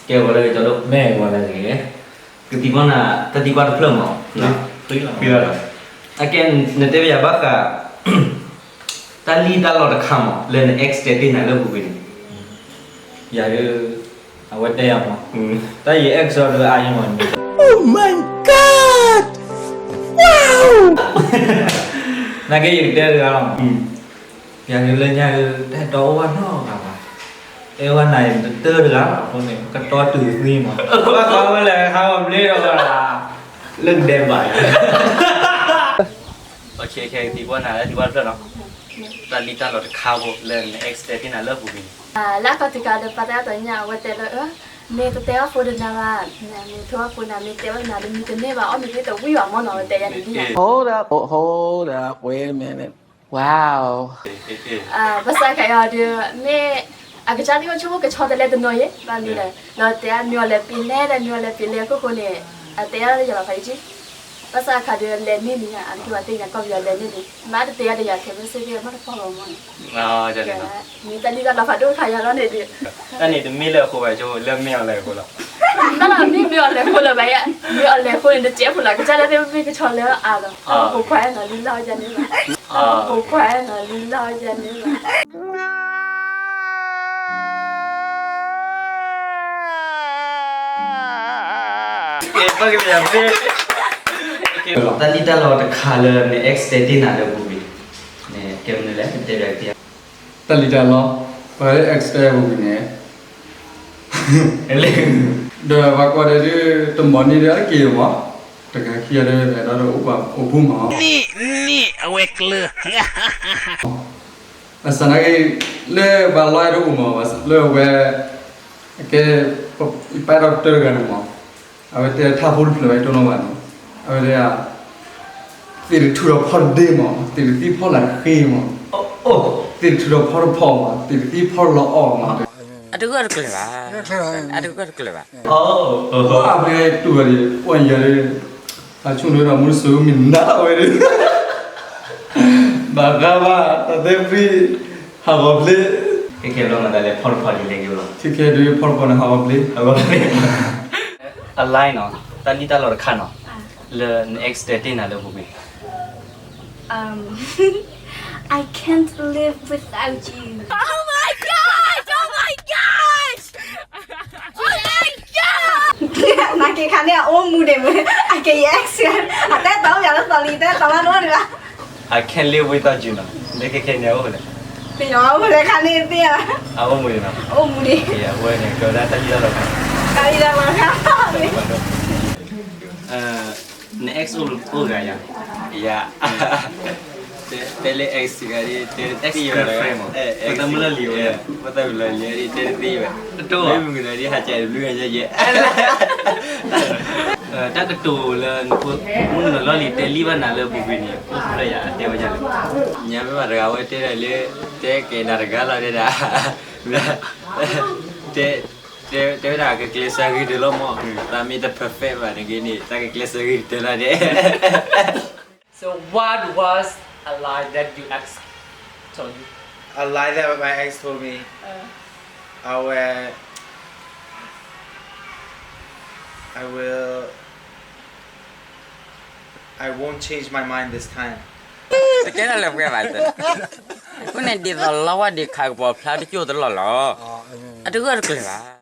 ကဲဝဲလၢကၠီဒိၣ် မ့ၢ်ဝဲလၢက့ၤ ကသံကွၢ်နၤ တၢ်သံကွၢ်တဖျၢၣ်မး သံလီၤ အကဲ နတဲပယၤဘၣ်ဃး တၢ်လံၣ်တၢ်လီတခါမး လၢန ex တဲတ့ၢ်နၤလၢပူၤကွံာ်န့ၣ် ယၤဒုး အဝဲတဲယၤမး တၢ်ယ ex အီၤဒုးအါယံမး Oh my God! Wow! နာ်က့ယကတဲတဂၤလီၤ ယၤဒုးလၢညါဒုး တၢ်တီအိၣ်ဘၣ်နီတဂၤဘၣ် အဲၣ်ဝဲနၤတတၢၢ်တဂၤလီၤ အဃိန့ၣ် ကတီတုၤသံမး ဘၣ်ဃးဝဲလဲၣ် ဟးဂီၤဘျ့ဒီးဘၣ် လၢကဒဲးဘၣ် ခဲခဲသံကွၢ်နၤလၢသံကွၢ်တဖျၢၣ်နီၤ တၢ်လံၣ်တၢ်လီတခါဖိလၢန ex တဲတ့ၢ်နၤလၢပူၤကွံာ်န့ၣ် လၢအခီၣ်ထံးခါဒီး ပှၤတဲအါတီၤညါ အဝဲတဲလၢ မ့ၢ်တတဲအီၣ်ဖိဒီးနၤဘၣ် မ့ၢ်ထိအီၣ်ဖိနၤ မ့ၢ်တဲဝဲနၤဒီးမံတန့ၢ်ဘၣ် အီၣ်မ့ၢ်သ့တဝံၣ်ဘၣ်မ့ၢ်နီၤ ဝဲတဲယၤန့ၣ်ဒ် Hold up, hold up, wait a minute, wow. ဘၣ်ဆၣ်ခါအံၤဒီး မ့ၢ် အကစၢ်သ့ၣ်အိၣ်ဆိကမိၣ်ကဆီတလဲတနီၤယဲ ဘၣ်မနုၤလဲၣ် ဒီးတဲအါမ့ၢ်အီၤလဲၤပ့ၤလဲၣ်ဒီးမ့ၢ်အီၤလဲၤပ့ၤလဲၣ်အခိၣ်ဃိန့ၣ် အတဲအါယၤလီၤဖးယံၤ ဘၣ်ဆၣ်အခါဒီးလဲၤန့ၢ်န့ၣ် အကဝဲသ့ၣ်ညါကီၢ်ပယီၤလဲၤန့ၢ်န့ၣ် မ့ၢ်တတဲအါဒီးယၤခဲမုၢ်ဆ့ၣ်ဂ့ၤ မ့ၢ်တပီၢ်လီၤမ့ၢ်န့ၣ် မ့ၢ်တၢ်လံၣ်တၢ်လီဖးဒိၣ်တခါယၤလီၤန့ၣ်ဒီး တၢ်န့ၣ်တမ့ၢ်လၢအဃိဘၣ် ဆိလၢမ့ၢ်အီၤလဲၤအဃိလီၤ တၢ်လီၤမ့ၢ်မ့ၢ်အီၤလဲၤအဃိလၢၤဘၣ်ယဲ မ့ၢ်အီၤလဲၤအဃိန့ၣ် နစဲးဖိလီၤ ကစၢ်လၢသ့ၣ်မ့ၢ်ကဆီလၢအါလီၤ တၢ်ဖိခွါအဲၣ်နီၤလံလီၤယဲန့ၣ်ဘၣ် တၢ်ဖိခွါအဲၣ်နီၤလံလီၤယဲန့ၣ်ဘၣ် တၢ်လံၣ်တၢ်လီတခါလၢန ex တဲတ့ၢ်နၤလၢပူၤကွံာ်န့ၣ် ကဲမနုၤလဲၣ် နတဲပျးကသ့ဧါ တၢ်လံၣ်တၢ်လီ ပှၤလၢ ex တဲပူၤကွံာ်န့ၣ် ဒီးပှၤကွၢ်ဒီးဒုး တမီၤန့ၢ်ဒီးအက့ၤမး တဂၤခံဂၤဒီး ဒီးအိၣ်ပှၤအိၣ်ဘူးမး န့ၣ် န့ၣ် အဝဲကျၢၤ ဘၣ်ဆၣ်နာ်က့ လၢပှၤလီၢ်အဲၣ်ဒိးအိၣ်မး လၢအဝဲ အကဲ ပၢ်ဒီကတၢၢ်တဂၤန့ၣ်မး အဝဲတဲထါဖိတဖျၢၣ်ဝဲတနီၤဘၣ်န့ၣ် အဝဲတဲ သ့ၣ်တထူၣ်ဒီးဖီတဒ့မး သ့ၣ်တသံဖီလာ်တဃ့မး သ့ၣ်တထူၣ်ဒီးဖီတဖီမး သ့ၣ်တသံဖီလီၤအီၣ်မး အတဂၢၢ်တကျၢၤဘၣ် အတဂၢၢ်တကျၢၤဘၣ် အဝဲတူၢ်ဝဲဒၣ် ပှၤယၤဒီး အဆိကမိၣ်ဒီးမုၢ်တစိၤမ့ၢ်နးဝဲဒီး ဘၣ်ဃးဘၣ် တၢ်သဲဖှံ ဟးဂီၤဘျ့ ခဲခဲဘျီမးတၢ်လဲၤဖီတဖီဒ်လဲၣ်က့ၤလီၤ ခဲခဲဒုးဖီတဖီန့ၣ် ဟးဂီၤဘျ့ ဟးဂီၤဘျ့ အ line နီၤ တၢ်လံၣ်တၢ်လီတခါနီၤ လၢန ex တဲတ့ၢ်နၤလၢပူၤကွံာ် Um, I can't live without you. Oh my gosh! Oh my gosh! Oh my gosh! နာ်က့ခါန့ၣ် အအိၣ်မူဒံးမ့ၢ် အကယဲၢ်စှၤ အတဲတီယၤလၢသီလံ တဲတီလၢနအိၣ်ဒံးဘၣ် I can't live without you နီၤ လၢခဲခဲန့ၣ်အအိၣ်ဖဲလဲၣ် သ့ၣ်ညါအိၣ်ဖဲလဲၣ်ခါန့ၣ်သ့ၣ်ညါ အအိၣ်မူဒံးနီၤ အအိၣ်မူဒံး အဝဲန့ၣ် ကဲဝဲဒၣ်တၢ်လံၣ်တၢ်လီတခါ တၢ်လံၣ်တၢ်လီတခါ န ex အိၣ်ဂၤယၤ ယၤ တဲလၢ ex ဂၤဒ် တဲတသ့ဝဲ girlfriend မး ပသးမုၢ်လီၢ်လံၤဝဲ ပသးမုၢ်လီၢ်လံၤဒ် တဲတသ့ဝဲ တတိၢ်ဘၣ် မုၢ်ကနၢၤဒ် ဟးကဲတဘျုးဂၤယဲယဲ တၢ်ကတိၤလၢ မုၢ်ကနၢၤလီၢ်လံၤ တဲလံၣ်ဘၣ်နၤလၢပူၤကွံာ်န့ၣ် အိၣ်ဖျဲၣ်ယၤ တဲဝဲဒ်လဲၣ် ညါမ့ၢ်ဘၣ်တဂၤဝဲတဲဒၣ်လၢ တဲကဲနၤတဂၤလီၤတဲဒၣ် တဲ တဲဝဲဒၣ်ကကျဲးစၢးဂ့ၤတၢၢ်လီၤမး သးမ့ၢ်တ perfect ဘၣ်န့ၣ်ဂ့ၤန့ၣ် သးကကျဲးစၢးဂ့ၤတၢၢ်လီၤန့ၣ် So what was a lie that you ex told you? A lie that my ex told me. Uh. I will, I will, I won't change my mind this time. တကဲလၢပှဲၤဘၣ်တၢ် အဃိန့ၣ်ဒ်သိးလီဝါဒ်ခးကပီၤဖျါတကၠိၢ်တလီၢ်လီၤ အတဂၢၢ်တကျၢၤဘၣ်